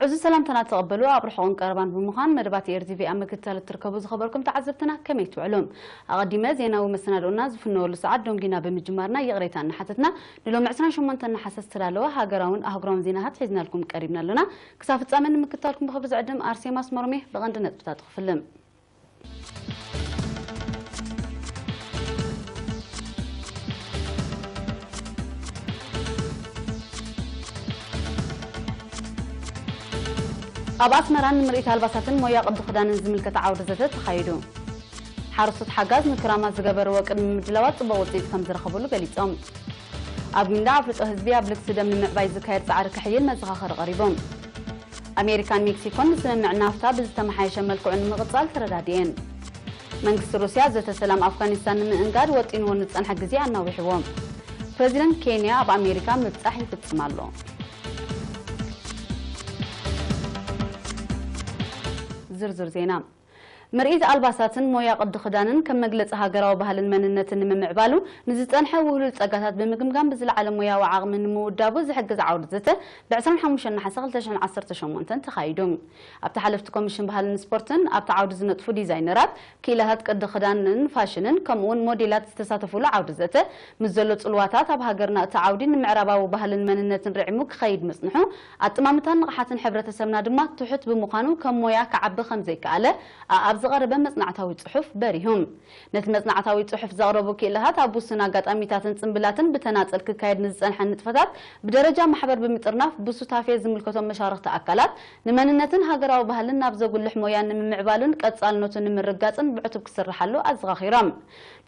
እዚ ሰላምታና ተቐበሉ። ኣብ ርሑቕን ቀረባን ብምዃን መደባት ኤር ቲ ቪ ኣብ ምክትታል እትርከቡ ዝኸበርኩም ተዓዘብትና ከመይ ትውዕሉ? ኣቐዲመ ዜናዊ መሰናድኦና ዝፍነወሉ ሰዓት ዶንጊና ብምጅማርና ይቕሬታ እናሓተትና፣ ንሎሚ ዕስራን ሸሞንተን ነሓሰ ዝተዳለወ ሃገራውን ኣህጉራውን ዜናታት ሒዝናልኩም ቀሪብና ኣለና። ክሳብ ፍጻመ ንምክትታልኩም ብኽብሪ ዝዕድም ኣርሴማ ኣስመሮም እየ። ብቐንዲ ነጥብታት ክፍልም። ኣብ ኣስመራ ንምርኢት ኣልባሳትን ሞያ ቅዲ ክዳንን ዝምልከት ዓውደ ዘተ ተኻይዱ። ሓረስቶት ሓጋዝ ንክራማት ዝገበርዎ ቅድሚ ምድላዋት ጽቡቕ ውጽኢት ከም ዝረኸብሉ ገሊጾም። ኣብ ጊንዳዕ ኣፍልጦ ህዝቢ ኣብ ልግሲ ደም ንምዕባይ ዝካየድ ጻዕሪ ክሕይል መዘኻኸሪ ቀሪቡ። ኣሜሪካን ሜክሲኮን ንስምምዕ ናፍታ ብዝተመሓየሸ መልክዑ ንምቕጻል ተረዳዲኤን። መንግስቲ ሩስያ ዘተ ሰላም ኣፍጋኒስታን ንምእንጋድ ወጢንዎ ንዝጸንሐ ግዜ ኣናዊሕዎ። ፕረዚደንት ኬንያ ኣብ ኣሜሪካ ምብጻሕ ይፍጽም ኣሎ። ዝርዝር ዜና። ምርኢት ኣልባሳትን ሞያ ቅዲ ክዳንን ከም መግለጺ ሃገራዊ ባህልን መንነትን ንምምዕባሉ ንዝጸንሐ ውህሉል ጸጋታት ብምግምጋም ብዝለዓለ ሞያዊ ዓቕሚ ንምውዳቡ ዝሕግዝ ዓውዲ ዘተ ብ ዕስራን ሓሙሽተን ነሓሰ ክልተ ሽሕን ዓሰርተ ሸሞንተን ተኻይዱ። ኣብቲ ሓለፍቲ ኮሚሽን ባህልን ስፖርትን ኣብቲ ዓውዲ ዝነጥፉ ዲዛይነራት፣ ክኢላታት ቅዲ ክዳንን ፋሽንን ከምኡውን ሞዴላት ዝተሳተፉሉ ዓውዲ ዘተ ምስ ዘሎ ጽልዋታት ኣብ ሃገርና እቲ ዓውዲ ንምዕራባዊ ባህልን መንነትን ርዒሙ ክኸይድ ምጽንሑ፣ ኣጠማምታን ንቕሓትን ሕብረተሰብና ድማ ትሑት ብምዃኑ ከም ሞያ ክዓቢ ከም ዘይከኣለ ኣብ ዝቐረበ መጽናዕታዊ ጽሑፍ በሪሁ። ነቲ መጽናዕታዊ ጽሑፍ ዘቕረቡ ክኢላታት ኣብ ውሱን ኣጋጣሚታትን ጽምብላትን ብተናጸል ክካየድ ንዝጸንሐ ንጥፈታት ብደረጃ ማሕበር ብምጥርናፍ ብሱታፌ ዝምልከቶም መሻርኽቲ ኣካላት ንመንነትን ሃገራዊ ባህልን ናብ ዘጉልሕ ሞያ ንምምዕባልን ቀጻልነቱ ንምርጋጽን ብዕቱብ ክስርሓሉ ኣዘኻኺሮም።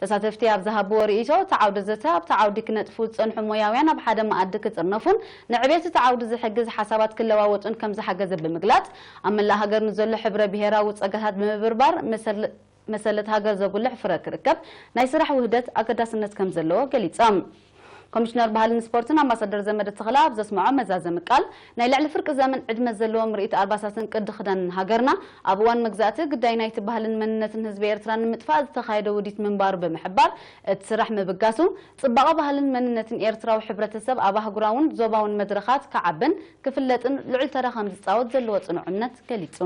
ተሳተፍቲ ኣብ ዝሃብዎ ርእይቶ፣ እቲ ዓውደ ዘተ ኣብቲ ዓውዲ ክነጥፉ ዝጸንሑ ሞያውያን ኣብ ሓደ መኣዲ ክጥርነፉን ንዕቤት እቲ ዓውዲ ዝሕግዝ ሓሳባት ክለዋወጡን ከም ዝሓገዘ ብምግላጽ፣ ኣብ መላእ ሃገር ንዘሎ ሕብረ ብሄራዊ ጸጋታት ብምብርባር መሰል መሰለት ሃገር ዘጉልሕ ፍረ ክርከብ ናይ ስራሕ ውህደት ኣገዳስነት ከም ዘለዎ ገሊጾም። ኮሚሽነር ባህልን ስፖርትን ኣምባሳደር ዘመደ ተኽለ ኣብ ዘስምዖ መዛዘሚ ቃል፣ ናይ ልዕሊ ፍርቂ ዘመን ዕድመ ዘለዎ ምርኢት ኣልባሳትን ቅዲ ክዳንን ሃገርና ኣብ እዋን መግዛእቲ ግዳይ ናይቲ ባህልን መንነትን ህዝቢ ኤርትራ ንምጥፋእ ዝተኻየደ ውዲት ምንባሩ ብምሕባር፣ እቲ ስራሕ ምብጋሱ ጽባቐ ባህልን መንነትን ኤርትራዊ ሕብረተሰብ ኣብ ኣህጉራውን ዞባውን መድረኻት ክዓብን ክፍለጥን ልዑል ተራ ከም ዝጻወት ዘለዎ ጽኑዕ እምነት ገሊጹ።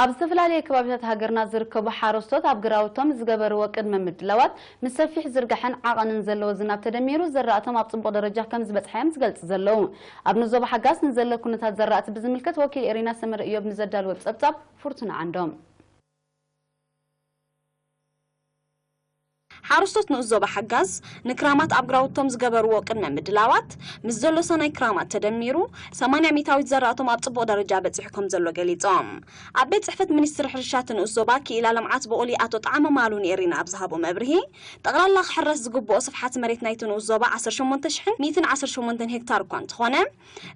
ኣብ ዝተፈላለዩ ከባቢታት ሃገርና ዝርከቡ ሓረስቶት ኣብ ግራውቶም ዝገበርዎ ቅድመ ምድላዋት ምስ ሰፊሕ ዝርጋሐን ዓቐንን ዘለዎ ዝናብ ተደሚሩ ዘራእቶም ኣብ ጽቡቕ ደረጃ ከም ዝበጽሐ እዮም ዝገልጹ ዘለዉ። ኣብ ንዞባ ሓጋዝ ንዘሎ ኩነታት ዘራእቲ ብዝምልከት ወኪል ኤሪና ሰመረ እዮብ ንዘዳልዎ ጸብጻብ ፍርቱና ዓንዶም። ሓረስቶት ንኡስ ዞባ ሓጋዝ ንክራማት ኣብ ግራውቶም ዝገበርዎ ቅድመ ምድላዋት ምስ ዘሎ ሰናይ ክራማት ተደሚሩ ሰማንያ ሚእታዊት ዘራእቶም ኣብ ጽቡቕ ደረጃ በጺሑ ከም ዘሎ ገሊጾም። ኣብ ቤት ጽሕፈት ሚኒስትሪ ሕርሻ እቲ ንኡስ ዞባ ክኢላ ልምዓት ብቑሊ ኣቶ ጣዕመ ማሉ ንኤሪና ኣብ ዝሃቦ መብርሂ፣ ጠቕላላ ክሕረስ ዝግብኦ ስፍሓት መሬት ናይቲ ንኡስ ዞባ ዓሰርተ ሸሞንተ ሽሕን ሚእትን ዓሰርተ ሸሞንተን ሄክታር እኳ እንተኾነ፣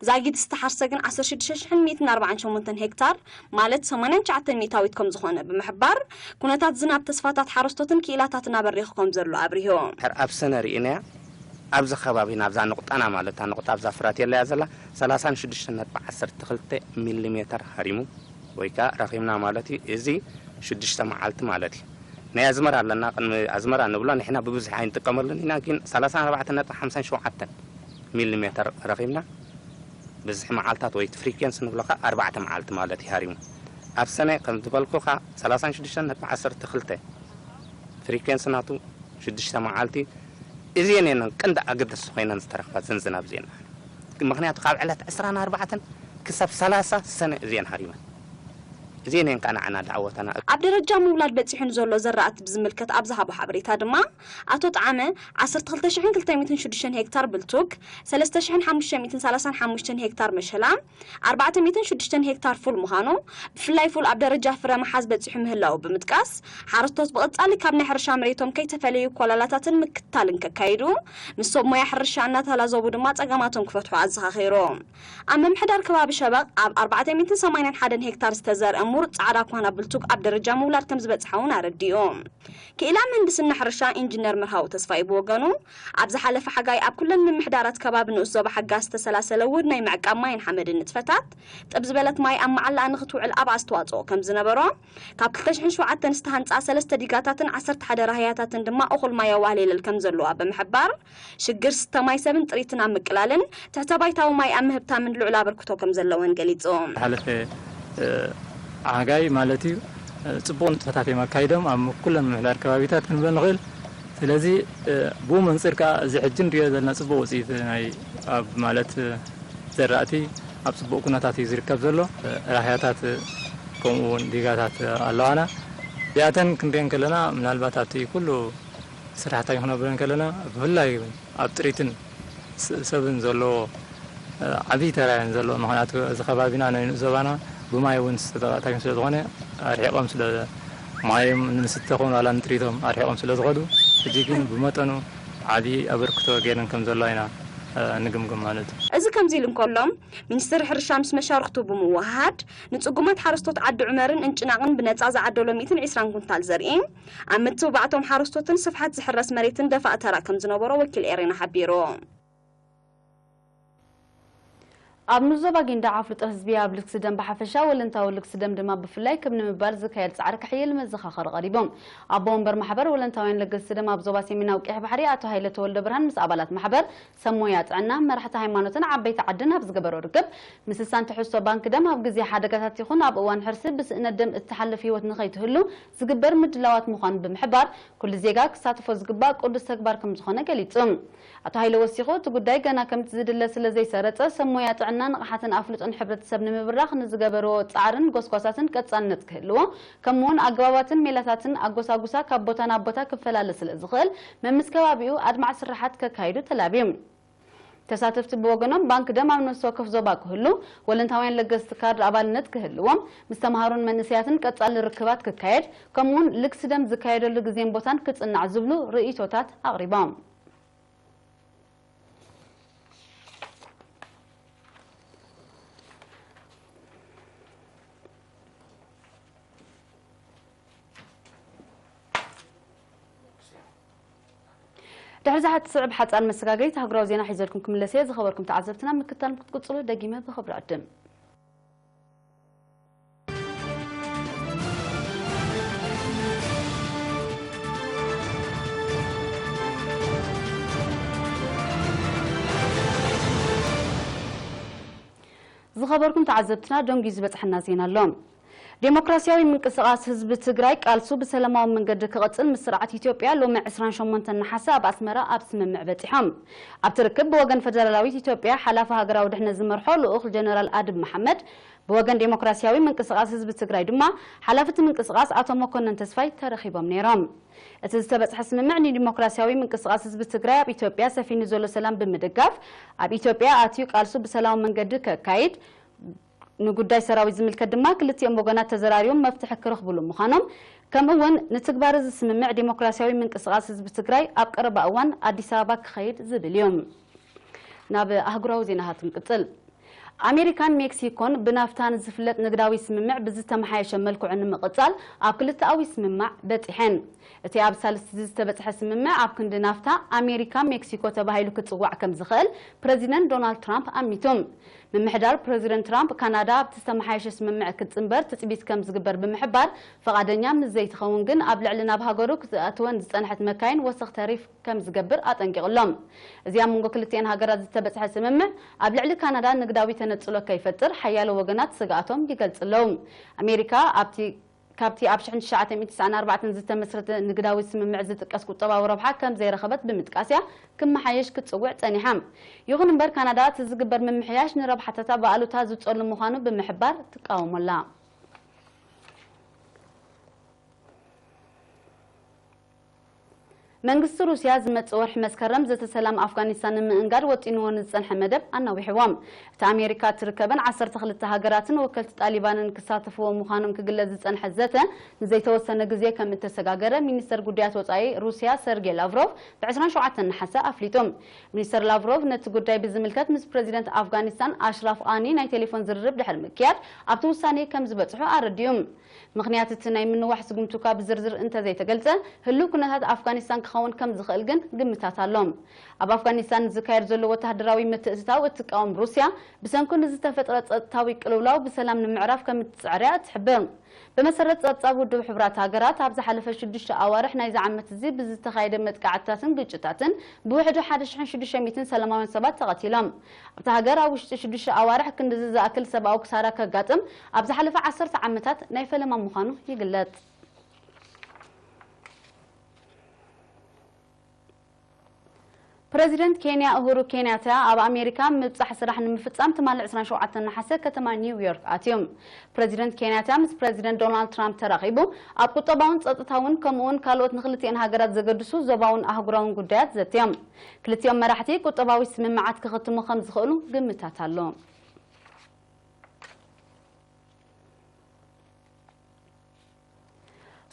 ዛጊድ ዝተሓርሰ ግን ዓሰርተ ሽዱሽተ ሽሕን ሚእትን ኣርባዓን ሸሞንተን ሄክታር፣ ማለት ሰማንያን ትሽዓተን ሚእታዊት ከም ዝኾነ ብምሕባር፣ ኩነታት ዝናብ ተስፋታት ሓረስቶትን ክኢላታትን ኣበሪኹ ከም ዘሎ ኣብሪሁ። ድሕር ኣብ ሰነ ርኢናያ፣ ኣብዚ ከባቢና፣ ኣብዛ ንቑጣና ማለት እታ ንቑጣ ኣብዛ ፍራት የለያ ዘላ፣ ሰላሳን ሽዱሽተን ነጥቢ ዓሰርተ ክልተ ሚሊ ሜተር ሃሪሙ ወይ ከኣ ረኺብና ማለት እዩ። እዚ ሽዱሽተ መዓልቲ ማለት እዩ። ናይ ኣዝመራ ኣለና፣ ቅድሚ ኣዝመራ ንብሎ ንሕና ብብዝሒ ኣይንጥቀመሉን ኢና፣ ግን ሰላሳን ኣርባዕተን ነጥቢ ሓምሳን ሸውዓተን ሚሊ ሜተር ረኺብና። ብዝሒ መዓልታት ወይ ፍሪኬንስ ንብሎ ከኣ ኣርባዕተ መዓልቲ ማለት እዩ ሃሪሙ። ኣብ ሰነ ከም ዝበልኩኻ ሰላሳን ሽዱሽተን ነጥቢ ዓሰርተ ክልተ ፍሪኬንስ ናቱ ሽዱሽተ መዓልቲ። እዚኤን እየን ቀንዲ ኣገደስቲ ኮይነን ዝተረኽባ እዘን ዝናብ እዚኤን። ምኽንያቱ ካብ ዕለት ዕስራን ኣርባዕተን ክሳብ ሰላሳ ሰነ እዚኤን ሃሪመን። እዚኤን እየን ከኣ ንዓና ዳዕወተና። ኣብ ደረጃ ምውላድ በጺሑ ንዘሎ ዘራእቲ ብዝምልከት ኣብ ዝሃቦ ሓበሬታ ድማ፣ ኣቶ ጣዕመ ዓሰርተ ክልተ ሽሕን ክልተ ሚእትን ሽዱሽተን ሄክታር ብልቱግ፣ ሰለስተ ሽሕን ሓሙሽተ ሚእትን ሰላሳን ሓሙሽተን ሄክታር መሸላ፣ ኣርባዕተ ሚእትን ሽዱሽተን ሄክታር ፉል ምዃኑ፣ ብፍላይ ፉል ኣብ ደረጃ ፍረ ምሓዝ በጺሑ ምህላዉ ብምጥቃስ፣ ሓረስቶት ብቐጻሊ ካብ ናይ ሕርሻ መሬቶም ከይተፈለዩ ኮላላታትን ምክትታልን ከካይዱ፣ ምስ ሰብ ሞያ ሕርሻ እናተላዘቡ ድማ ጸገማቶም ክፈትሑ ኣዘኻኺሩ። ኣብ ምምሕዳር ከባቢ ሸበቕ ኣብ ኣርባዕተ ሚእትን ሰማንያን ሓደን ሄክታር ዝተዘርአ ምሩፅ ፃዕዳ ኳና ብልቱግ ኣብ ደረጃ ምውላድ ከም ዝበፅሓ እውን ኣረዲኡ። ክኢላ ምህንድስና ሕርሻ ኢንጂነር መርሃዊ ተስፋይ ብወገኑ፣ ኣብ ዝሓለፈ ሓጋይ ኣብ ኩለን ምምሕዳራት ከባቢ ንኡስ ዞባ ሓጋ ዝተሰላሰለ ውህድ ናይ ምዕቃብ ማይን ሓመድን ንጥፈታት፣ ጥብ ዝበለት ማይ ኣብ መዓላኣ ንክትውዕል ኣብ ኣስተዋፅኦ ከም ዝነበሮ፣ ካብ ክልተ ሽሕን ሸውዓተን ዝተሃንፃ ሰለስተ ዲጋታትን ዓሰርተ ሓደ ራህያታትን ድማ እኹል ማይ ኣዋህሌለል ከም ዘለዋ ብምሕባር፣ ሽግር ስተ ማይ ሰብን ጥሪትን ኣብ ምቅላልን ትሕተ ባይታዊ ማይ ኣብ ምህብታምን ልዑል ኣበርክቶ ከም ዘለወን ገሊፁ። ዝሓለፈ ሓጋይ ማለት እዩ። ጽቡቕ ንጥፈታት እዮም ኣካይዶም ኣብ ኩለን ምምሕዳር ከባቢታት ክንብሎ ንኽእል። ስለዚ ብኡ መንጽር ከኣ እዚ ሕጂ ንሪኦ ዘለና ጽቡቕ ውጽኢት ናይ ኣብ ማለት ዘራእቲ ኣብ ጽቡቕ ኩነታት እዩ ዝርከብ ዘሎ። ራህያታት ከምኡ እውን ዲጋታት ኣለዋና። እዚኣተን ክንሪኦ ከለና ምናልባት ኣብቲ ኩሉ ስራሕታ ክነብረን ከለና ብፍላይ ኣብ ጥሪትን ሰብን ዘለዎ ዓብዪ ተራ እየን ዘለዎ። ምኽንያቱ እዚ ከባቢና ናይ ንኡስ ዞባና ብማይ እውን ዝተጠቃታግን ስለ ዝኾነ ኣርሒቆም ስለ ማዮም ንምስተ ኮን ዋላ ንጥሪቶም ኣርሒቆም ስለ ዝኸዱ ሕጂ ግን ብመጠኑ ዓብዪ ኣበርክቶ ገይረን ከም ዘለዋ ኢና ንግምግም ማለት እዩ። እዚ ከምዚ ኢሉ እንከሎ፣ ሚኒስትሪ ሕርሻ ምስ መሻርኽቱ ብምውህሃድ ንጽጉማት ሓረስቶት ዓዲ ዑመርን እንጭናቕን ብነጻ ዝዓደሎ ሚእትን ዕስራን ኩንታል ዘርኢ ኣብ ምትብባዕቶም ሓረስቶትን ስፍሓት ዝሕረስ መሬትን ደፋእ ተራ ከም ዝነበሮ ወኪል ኤሬና ሓቢሩ። ኣብ ንዞባ ጊንዳዕ ኣፍልጦ ህዝቢ ኣብ ልግሲ ደም ብሓፈሻ ወለንታዊ ልግሲ ደም ድማ ብፍላይ ክብ ንምባል ዝካየድ ጻዕሪ ክሕይል መዘኻኸሪ ቀሪቡ። ኣቦ ወንበር ማሕበር ወለንታውያን ለገስቲ ደም ኣብ ዞባ ሰሜናዊ ቀይሕ ባሕሪ ኣቶ ሃይለ ተወልደ ብርሃን ምስ ኣባላት ማሕበር ሰብ ሞያ ጥዕና፣ መራሕቲ ሃይማኖትን ዓበይቲ ዓድን ኣብ ዝገበሮ ርክብ፣ ምስሳን ትሕዝቶ ባንክ ደም ኣብ ግዜ ሓደጋታት ይኹን ኣብ እዋን ሕርሲ ብስእነት ደም እትሓልፍ ህይወት ንኸይትህሉ ዝግበር ምድላዋት ምዃኑ ብምሕባር፣ ኩሉ ዜጋ ክሳተፎ ዝግባእ ቅዱስ ተግባር ከም ዝኾነ ገሊጹ። ኣቶ ሃይለ ወሲኹ፣ እቲ ጉዳይ ገና ከምቲ ዝድለ ስለ ዘይሰረጸ፣ ሰብ ሞያ ጥዕና ንቕሓትን ኣፍልጦን ሕብረተሰብ ንምብራኽ ንዝገበርዎ ጻዕርን ጎስጓሳትን ቀጻልነት ክህልዎ፣ ከምኡውን ኣገባባትን ሜላታትን ኣጎሳጉሳ ካብ ቦታ ናብ ቦታ ክፈላለ ስለ ዝኽእል፣ መምስ ከባቢኡ ኣድማዕ ስራሓት ከካይዱ ተላብዩ። ተሳተፍቲ ብወገኖም፣ ባንክ ደም ኣብ ነፍሲ ወከፍ ዞባ ክህሉ፣ ወለንታውያን ለገስቲ ካርድ ኣባልነት ክህልዎም፣ ምስ ተምሃሮን መንእሰያትን ቀጻሊ ርክባት ክካየድ፣ ከምኡውን ልግሲ ደም ዝካየደሉ ግዜን ቦታን ክጽናዕ ዝብሉ ርእይቶታት ኣቕሪቦም። ድሕሪ ዛሓት ስዕብ ሓጻር መሰጋገሪት ኣህጉራዊ ዜና ሒዘልኩም ክምለስ እየ። ዝኸበርኩም ተዓዘብትና፣ ምክታል ክትቅጽሉ ደጊመ ብኽብሪ ዕድም። ዝኸበርኩም ተዓዘብትና፣ ደንጉዩ ዝበጽሐና ዜና ኣሎ። ዴሞክራሲያዊ ምንቅስቓስ ህዝቢ ትግራይ ቃልሱ ብሰላማዊ መንገዲ ክቕጽል ምስ ስርዓት ኢትዮጵያ ሎሚ ዕስራን ሸሞንተን ነሓሰ ኣብ ኣስመራ ኣብ ስምምዕ በጺሖም። ኣብቲ ርክብ ብወገን ፈደራላዊት ኢትዮጵያ ሓላፊ ሃገራዊ ድሕነት ዝመርሖ ልኡኽ ጀነራል ኣድም መሓመድ፣ ብወገን ዴሞክራሲያዊ ምንቅስቓስ ህዝቢ ትግራይ ድማ ሓላፊ እቲ ምንቅስቓስ ኣቶ መኮነን ተስፋይ ተረኺቦም ነይሮም። እቲ ዝተበጽሐ ስምምዕ ንዲሞክራሲያዊ ምንቅስቓስ ህዝቢ ትግራይ ኣብ ኢትዮጵያ ሰፊኑ ዘሎ ሰላም ብምድጋፍ፣ ኣብ ኢትዮጵያ ኣትዩ ቃልሱ ብሰላማዊ መንገዲ ከካይድ፣ ንጉዳይ ሰራዊት ዝምልከት ድማ ክልቲኦም ወገናት ተዘራሪቦም መፍትሒ ክረኽብሉ ምዃኖም፣ ከምኡ እውን ንትግባር እዚ ስምምዕ ዴሞክራሲያዊ ምንቅስቓስ ህዝቢ ትግራይ ኣብ ቀረባ እዋን ኣዲስ ኣበባ ክኸይድ ዝብል እዩ። ናብ ኣህጉራዊ ዜናታት ንቅጽል። ኣሜሪካን ሜክሲኮን ብናፍታ ንዝፍለጥ ንግዳዊ ስምምዕ ብዝተመሓየሸ መልክዑ ንምቕጻል ኣብ ክልተኣዊ ስምማዕ በጺሐን። እቲ ኣብ ሳልስቲ ዝተበጽሐ ስምምዕ ኣብ ክንዲ ናፍታ ኣሜሪካ ሜክሲኮ ተባሂሉ ክጽዋዕ ከም ዝኽእል ፕረዚደንት ዶናልድ ትራምፕ ኣሚቱ። ምምሕዳር ፕረዚደንት ትራምፕ፣ ካናዳ ኣብቲ ዝተመሓየሸ ስምምዕ ክትጽንበር ትጽቢት ከም ዝግበር ብምሕባር፣ ፈቓደኛ ምስ ዘይትኸውን ግን ኣብ ልዕሊ ናብ ሃገሩ ክትኣትወን ዝጸንሐት መካይን ወሰኽ ተሪፍ ከም ዝገብር ኣጠንቂቑ ኣሎ። እዚ ኣብ መንጎ ክልቲኤን ሃገራት ዝተበጽሐ ስምምዕ ኣብ ልዕሊ ካናዳ ንግዳዊ ተነጽሎ ከይፈጥር ሓያሎ ወገናት ስግኣቶም ይገልጹ ኣለዉ። ኣሜሪካ ኣብቲ ካብቲ ኣብ ሽሕን ትሽዓተ ሚእትን ትስዓን ኣርባዕተን ዝተመስረተ ንግዳዊ ስምምዕ ዝጥቀስ ቁጠባዊ ረብሓ ከም ዘይረኸበት ብምጥቃስ እያ ክመሓየሽ ክትጽውዕ ጸኒሓ። ይኹን እምበር ካናዳ እቲ ዝግበር ምምሕያሽ ንረብሓታታ ብኣሉታ ዝጸሉ ምዃኑ ብምሕባር ትቃወሞ ኣላ። መንግስቲ ሩስያ ዝመጽእ ወርሒ መስከረም ዘተ ሰላም ኣፍጋኒስታን ንምእንጋድ ወጢንዎ ንዝጸንሐ መደብ ኣናዊሕዎ። እቲ ኣሜሪካ እትርከበን ዓሰርተ ክልተ ሃገራትን ወከልቲ ጣሊባንን ክሳተፍዎ ምዃኖም ክግለጽ ዝጸንሐ ዘተ ንዘይተወሰነ ግዜ ከም እተሰጋገረ ሚኒስተር ጉዳያት ወጻኢ ሩስያ ሰርጌ ላቭሮቭ ብ ዕስራን ሸውዓተን ነሓሰ ኣፍሊጡ። ሚኒስተር ላቭሮቭ ነቲ ጉዳይ ብዝምልከት ምስ ፕረዚደንት ኣፍጋኒስታን ኣሽራፍ ቃኒ ናይ ቴሌፎን ዝርርብ ድሕሪ ምክያድ ኣብቲ ውሳኔ ከም ዝበጽሑ ኣረዲኡ። ምኽንያት እቲ ናይ ምንዋሕ ስጉምቲ እኳ ብዝርዝር እንተዘይተገልጸ፣ ህሉው ኩነታት ኣፍጋኒስታን ክኸውን ከም ዝኽእል ግን ግምታት ኣሎ። ኣብ ኣፍጋኒስታን ዝካየድ ዘሎ ወተሃደራዊ ምትእትታው እትቃወም ሩስያ፣ ብሰንኩ ንዝተፈጥረ ጸጥታዊ ቅልውላው ብሰላም ንምዕራፍ ከም እትጽዕር እያ እትሕብር። ብመሰረት ጸብጻብ ውድብ ሕቡራት ሃገራት፣ ኣብ ዝሓለፈ ሽዱሽተ ኣዋርሕ ናይዚ ዓመት እዚ ብዝተኻየደ መጥቃዕትታትን ግጭታትን ብውሕዱ ሓደ ሽሕን ሽዱሽተ ሚእትን ሰላማውያን ሰባት ተቐቲሎም። ኣብታ ሃገር ኣብ ውሽጢ ሽዱሽተ ኣዋርሕ ክንድዚ ዝኣክል ሰብኣዊ ክሳራ ከጋጥም ኣብ ዝሓለፈ ዓሰርተ ዓመታት ናይ ፈለማ ምዃኑ ይግለጽ። ፕረዚደንት ኬንያ ኡሁሩ ኬንያታ ኣብ ኣሜሪካ ምብጻሕ ስራሕ ንምፍጻም ትማሊ ዕስራን ሸውዓተን ነሓሰ ከተማ ኒውዮርክ ኣትዮም። ፕረዚደንት ኬንያታ ምስ ፕረዚደንት ዶናልድ ትራምፕ ተራኺቡ ኣብ ቁጠባውን ጸጥታውን ከምኡውን ካልኦት ንክልቲኤን ሃገራት ዘገድሱ ዞባውን ኣህጉራውን ጉዳያት ዘትዮም። ክልቲኦም መራሕቲ ቁጠባዊ ስምምዓት ክኸትሙ ከም ዝኽእሉ ግምታት ኣሎ።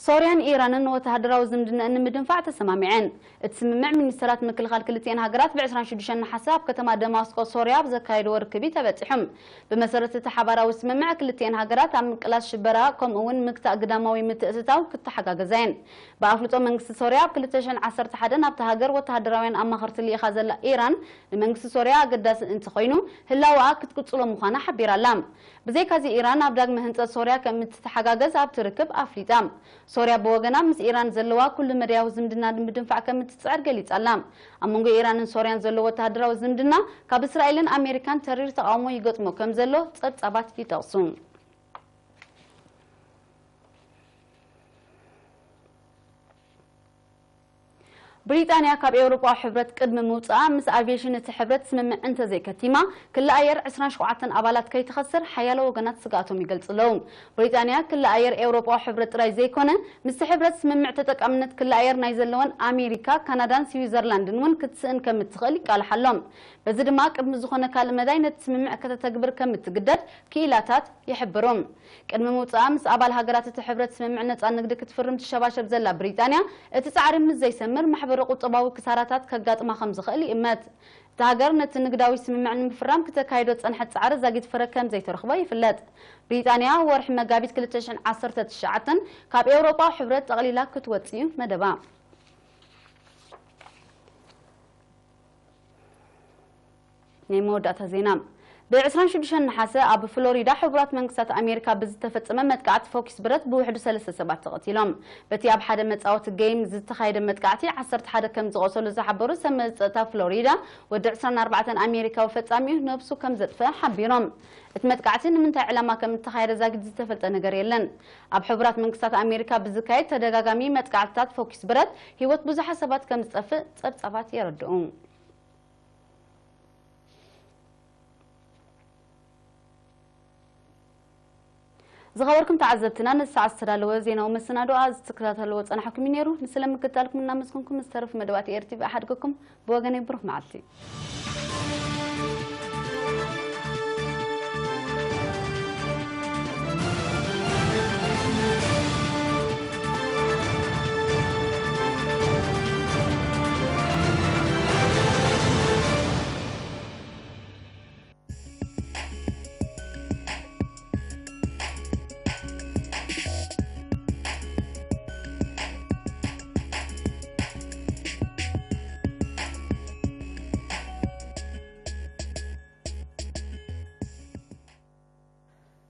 ሶርያን ኢራንን ወተሃደራዊ ዝምድናኣን ንምድንፋዕ ተሰማሚዐን። እቲ ስምምዕ ሚኒስተራት ምክልኻል ክልቲኤን ሃገራት ብ ዕስራን ሽዱሽተን ነሓሰ ኣብ ከተማ ደማስቆ ሶርያ ኣብ ዘካየድዎ ርክብ እዩ ተበጺሑ። ብመሰረት እቲ ሓባራዊ ስምምዕ ክልቲኤን ሃገራት ኣብ ምቅላስ ሽበራ ከምኡ እውን ምግታእ ግዳማዊ ምትእትታው ክተሓጋገዛ እየን። ብኣፍልጦ መንግስቲ ሶርያ ኣብ ክልተ ሽሕን ዓሰርተ ሓደን ኣብታ ሃገር ወተሃደራውያን ኣማኸርቲ ልኢኻ ዘላ ኢራን ንመንግስቲ ሶርያ ኣገዳሲ እንተኾይኑ ህላወኣ ክትቅጽሎ ምዃና ሓቢራ ኣላ። ብዘይካዚ ኢራን ኣብ ዳግመ ህንጸት ሶርያ ከም እትተሓጋገዝ ኣብቲ ርክብ ኣፍሊጣ። ሶርያ ብወገና ምስ ኢራን ዘለዋ ኩሉ መዳያዊ ዝምድና ንምድንፋዕ ከም እትጽዕር ገሊጻ ኣላ። ኣብ መንጎ ኢራንን ሶርያን ዘሎ ወተሃደራዊ ዝምድና ካብ እስራኤልን ኣሜሪካን ተሪር ተቓውሞ ይገጥሞ ከም ዘሎ ጸብጻባት ይጠቕሱ። ብሪጣንያ ካብ ኤውሮጳዊ ሕብረት ቅድሚ ምውጽኣ ምስ ኣቪዬሽን እቲ ሕብረት ስምምዕ እንተዘይከቲማ ክሊ ኣየር ዕስራን ሸውዓተን ኣባላት ከይትኸስር ሓያሎ ወገናት ስግኣቶም ይገልጹ ኣለዉ። ብሪጣንያ ክሊ ኣየር ኤውሮጳዊ ሕብረት ጥራይ ዘይኮነ ምስቲ ሕብረት ስምምዕ ተጠቃምነት ክሊ ኣየር ናይ ዘለወን ኣሜሪካ፣ ካናዳን ስዊዘርላንድን እውን ክትስእን ከም እትኽእል ይቃልሓ ኣሎ። በዚ ድማ ቅድሚ ዝኾነ ካልእ መዳይ ነቲ ስምምዕ ከተተግብር ከም እትግደድ ክኢላታት ይሕብሩ። ቅድሚ ምውጽኣ ምስ ኣባል ሃገራት እቲ ሕብረት ስምምዕ ነጻ ንግዲ ክትፍርም ትሸባሸብ ዘላ ብሪጣንያ፣ እቲ ጻዕሪ ምስ ዘይሰምር ማሕበረ ቁጠባዊ ክሳራታት ከጋጥማ ከም ዝኽእል ይእመት። እታ ሃገር ነቲ ንግዳዊ ስምምዕ ንምፍራም ክተካይዶ ዝጸንሐት ጻዕሪ ዛጊት ፍረ ከም ዘይተረኽቦ ይፍለጥ። ብሪጣንያ ወርሒ መጋቢት ክልተ ሽሕን ዓሰርተ ትሽዓተን ካብ ኤውሮጳዊ ሕብረት ጠቕሊላ ክትወጽእ እዩ መደባ። ናይ መወዳእታ ዜና። ብ ዕስራን ሽዱሽተን ነሓሰ ኣብ ፍሎሪዳ ሕቡራት መንግስታት ኣሜሪካ ብዝተፈጸመ መጥቃዕቲ ፎኪስ ብረት ብውሕዱ ሰለስተ ሰባት ተቐቲሎም። በቲ ኣብ ሓደ መጻወቲ ጌም ዝተኻየደ መጥቃዕቲ ዓሰርተ ሓደ ከም ዝቖሰሉ ዝሓበሩ ሰብ መዚ ጸጥታ ፍሎሪዳ፣ ወዲ ዕስራን ኣርባዕተን ኣሜሪካዊ ፈጻሚኡ ነብሱ ከም ዘጥፍአ ሓቢሮም። እቲ መጥቃዕቲ ንምንታይ ዕላማ ከም እተኻየደ ዛጊት ዝተፈልጠ ነገር የለን። ኣብ ሕቡራት መንግስታት ኣሜሪካ ብዝካየድ ተደጋጋሚ መጥቃዕትታት ፎኪስ ብረት ህይወት ብዙሓት ሰባት ከም ዝጠፍእ ጸብጻባት የረድኡ። ዝኸበርኩም ተዓዘብትና፣ ነዚ ሰዓት ዝተዳለወ ዜናዊ መሰናዶ ኣብ ዝትከታተልዎ ጸናሕኩም እዩ ነይሩ። ንስለ ምክትታልኩም እናመስገንኩም፣ ዝተረፉ መደባት ኤር ቲ ቪ ኣሓድገኩም። ብወገነይ ብሩኽ መዓልቲ።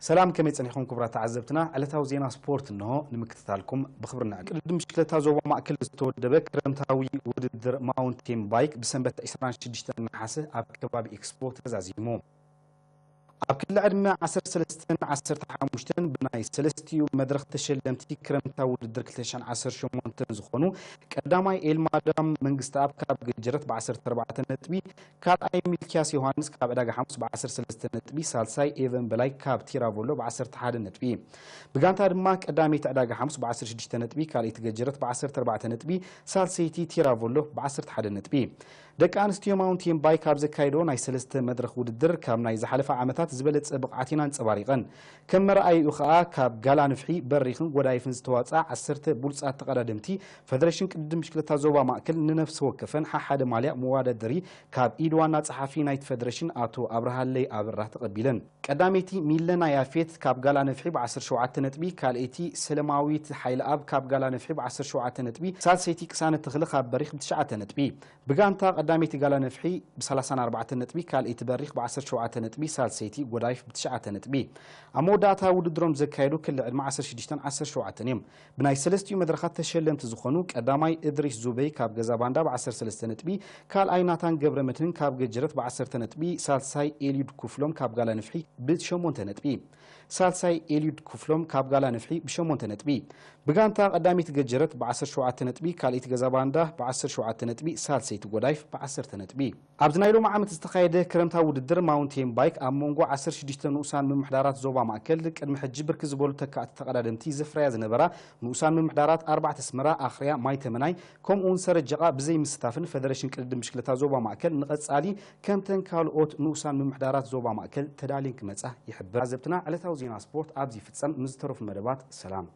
ሰላም፣ ከመይ ጸኒሕኩም ክቡራት ተዓዘብትና? ዕለታዊ ዜና ስፖርት እንሆ ንምክትታልኩም ብኽብሪ ንዕድም። ቅድድም ብሽክለታ ዞባ ማእከል ዝተወደበ ክረምታዊ ውድድር ማውንቴን ባይክ ብሰንበት ዕስራን ሽዱሽተን ነሓሰ ኣብ ከባቢ ኤክስፖ ተዛዚሙ። ኣብ ክሊ ዕድመ ዓሰርተ ሰለስተን ዓሰርተ ሓሙሽተን ብናይ ሰለስቲኡ መድረኽ ተሸለምቲ ክረምታዊ ውድድር ክልተ ሽሕን ዓሰርተ ሸሞንተን ዝኾኑ ቀዳማይ ኤልማዳም መንግስተኣብ ካብ ገጀረት ብ ዓሰርተ ኣርባዕተ ነጥቢ፣ ካልኣይ ሚልክያስ ዮሃንስ ካብ ዕዳጋ ሓሙስ ብ ዓሰርተ ሰለስተ ነጥቢ፣ ሳልሳይ ኤቨን በላይ ካብ ቲራቮሎ ብ ዓሰርተ ሓደ ነጥቢ። ብጋንታ ድማ ቀዳመይቲ ዕዳጋ ሓሙስ ብ ዓሰርተ ሽዱሽተ ነጥቢ፣ ካልኣይቲ ገጀረት ብ ዓሰርተ ኣርባዕተ ነጥቢ፣ ሳልሰይቲ ቲራቮሎ ብ ዓሰርተ ሓደ ነጥቢ። ደቂ ኣንስትዮ ማውንቴን ባይክ ኣብ ዘካየዶ ናይ ሰለስተ መድረኽ ውድድር ካብ ናይ ዝሓለፈ ዓመታት ዝበለጸ ብቕዓት ኢና ኣንጸባሪቐን። ከም መርኣይኡ ከኣ ካብ ጋላ ንፍሒ በሪኽን ጎዳይፍን ዝተዋጽኣ ዓሰርተ ብሉጻት ተቐዳደምቲ ፈደረሽን ቅድድም ብሽክለታ ዞባ ማእከል ንነፍሲ ወከፈን ሓሓደ ማልያ መወዳደሪ ካብ ኢድ ዋና ጸሓፊ ናይቲ ፈደረሽን ኣቶ ኣብርሃለይ ኣብራ ተቐቢለን። ቀዳመይቲ ሚለና ያፌት ካብ ጋላ ንፍሒ ብ ዓሰርተ ሸውዓተ ነጥቢ፣ ካልኣይቲ ሰለማዊት ሓይለኣብ ካብ ጋላ ንፍሒ ብ ዓሰርተ ሸውዓተ ነጥቢ፣ ሳልሰይቲ ቅሳነት ተኽለ ካብ በሪኽ ብ ትሽዓተ ነጥቢ። ብጋንታ ቀዳመይቲ ጋላ ንፍሒ ብ ሰላሳን ኣርባዕተን ነጥቢ፣ ካልኣይቲ በሪኽ ብ ዓሰርተ ሸውዓተ ነጥቢ፣ ሳልሰይቲ ጎዳይፍ ብ ትሽዓተ ነጥቢ። ኣብ መወዳእታ ውድድሮም ዘካየዱ ክሊ ዕድመ ዓሰርተ ሽዱሽተን ዓሰርተ ሸውዓተን እዮም። ብናይ ሰለስቲኡ መድረኻት ተሸለምቲ ዝኾኑ ቀዳማይ እድሪስ ዙበይ ካብ ገዛ ባንዳ ብ ዓሰርተ ሰለስተ ነጥቢ፣ ካልኣይ ናታን ገብረ መድህን ካብ ገጀረት ብ ዓሰርተ ነጥቢ፣ ሳልሳይ ኤልዩድ ኩፍሎም ካብ ጋላ ንፍሒ ብ ሸሞንተ ነጥቢ። ሳልሳይ ኤልዩድ ኩፍሎም ካብ ጋላ ንፍሒ ብ ሸሞንተ ነጥቢ። ብጋንታ ቀዳሚት ገጀረት ብ ዓሰርተ ሸውዓተ ነጥቢ፣ ካልኣይቲ ገዛ ባንዳ ብ ዓሰርተ ሸውዓተ ነጥቢ፣ ሳልሰይቲ ጎዳይፍ ብ ዓሰርተ ነጥቢ። ኣብዚ ናይ ሎሚ ዓመት ዝተኻየደ ክረምታዊ ውድድር ማውንቴን ባይክ ኣብ መንጎ ዓሰርተ ሽዱሽተ ንኡሳን ምምሕዳራት ዞባ ማእከል ቅድሚ ሕጂ ብርክት ዝበሉ ተካእቲ ተቐዳደምቲ ዘፍረያ ዝነበራ ንኡሳን ምምሕዳራት ኣርባዕተ ኣስመራ፣ ኣኽርያ፣ ማይ ተመናይ ከምኡ እውን ሰረጀቓ ብዘይምስታፍን ፈደረሽን ቅድድም ብሽክለታ ዞባ ማእከል ንቐጻሊ ከምተን ካልኦት ንኡሳን ምምሕዳራት ዞባ ማእከል ተዳልየን ክመጻ ይሕብር። ዓዘብትና ዕለታዊ ዜና ስፖርት ኣብዚ ይፍጸም። ምስ ዝተረፉ መደባት ሰላም።